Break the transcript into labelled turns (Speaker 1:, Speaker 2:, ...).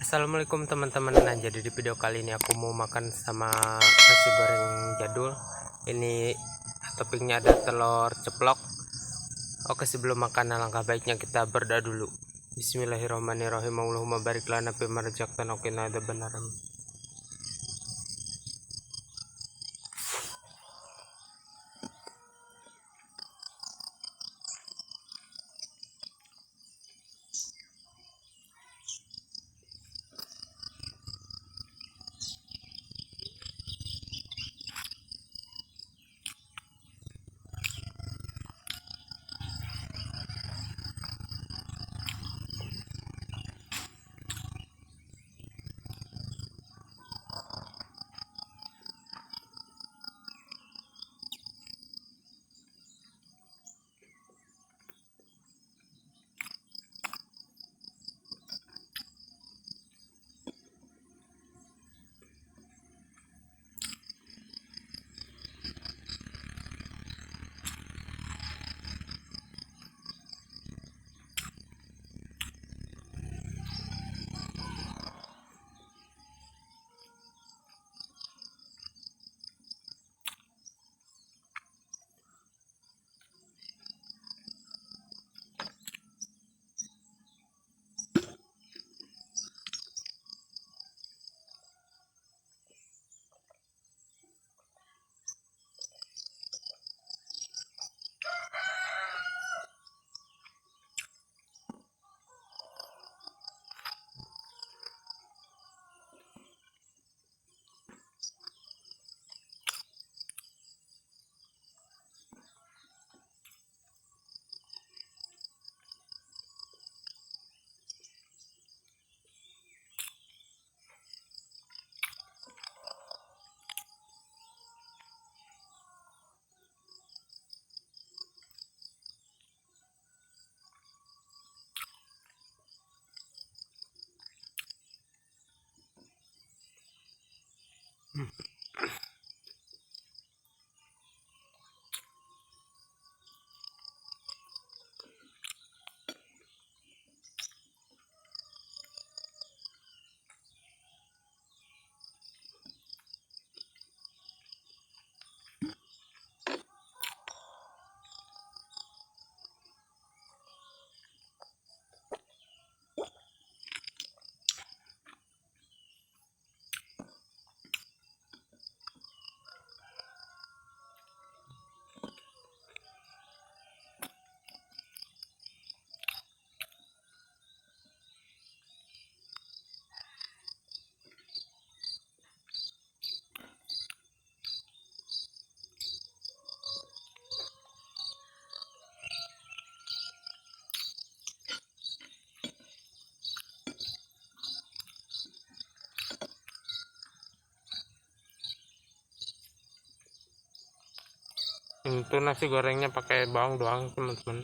Speaker 1: Assalamualaikum teman-teman. Nah, jadi di video kali ini aku mau makan sama nasi goreng jadul. Ini toppingnya ada telur ceplok. Oke, sebelum makan alangkah baiknya kita berdoa dulu. Bismillahirrahmanirrahim. Allahumma barik lana fima razaqtana wa qina adzabannar. Itu nasi gorengnya pakai bawang doang teman-teman.